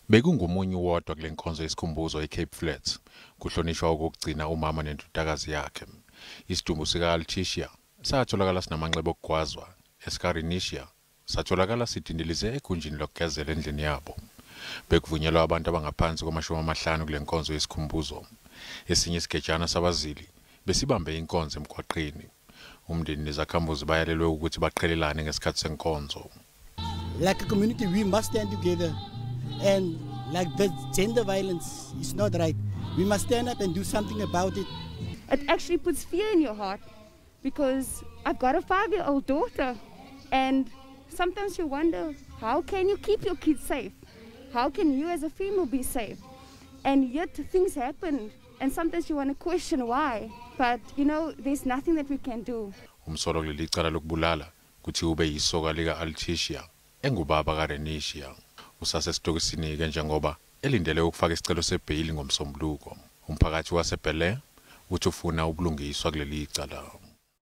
Bekungumunyu wodwa kule nkonzo yesikhumbuzo eCape Flats, kuhlonishwa okokugcina umama nendodakazi yakhe. Isidumbu sika-Altecia satholakala sinamanxeba okugwazwa, esikaRenetia satholakala sidindilize egunjini lokugezela endlini yabo. Bekuvunyelwa abantu abangaphansi kwama-50 kule nkonzo yesikhumbuzo. Esinye isigejana sabazili besibambe inkonzo emgwaqeni. Umndeni nezakhamuzi bayalelwe ukuthi baqhelelane ngesikhathi senkonzo. Like a community, we must stand together, and like the gender violence is not right. We must stand up and do something about it. It actually puts fear in your heart because I've got a 5-year-old daughter, and sometimes you wonder, how can you keep your kids safe? How can you as a female be safe? And yet things happen, and sometimes you want to question why, but you know, there's nothing that we can do. Umsolwa kuleli cala lokubulala kuthi ube yisoka lika-Altecia engubaba kaRenetia. Usasesitokisini-ke njengoba elindele ukufaka isicelo sebheyili ngoMsombuluko. Umphakathi waseBellair uthi ufuna ubulungiswa kuleli cala.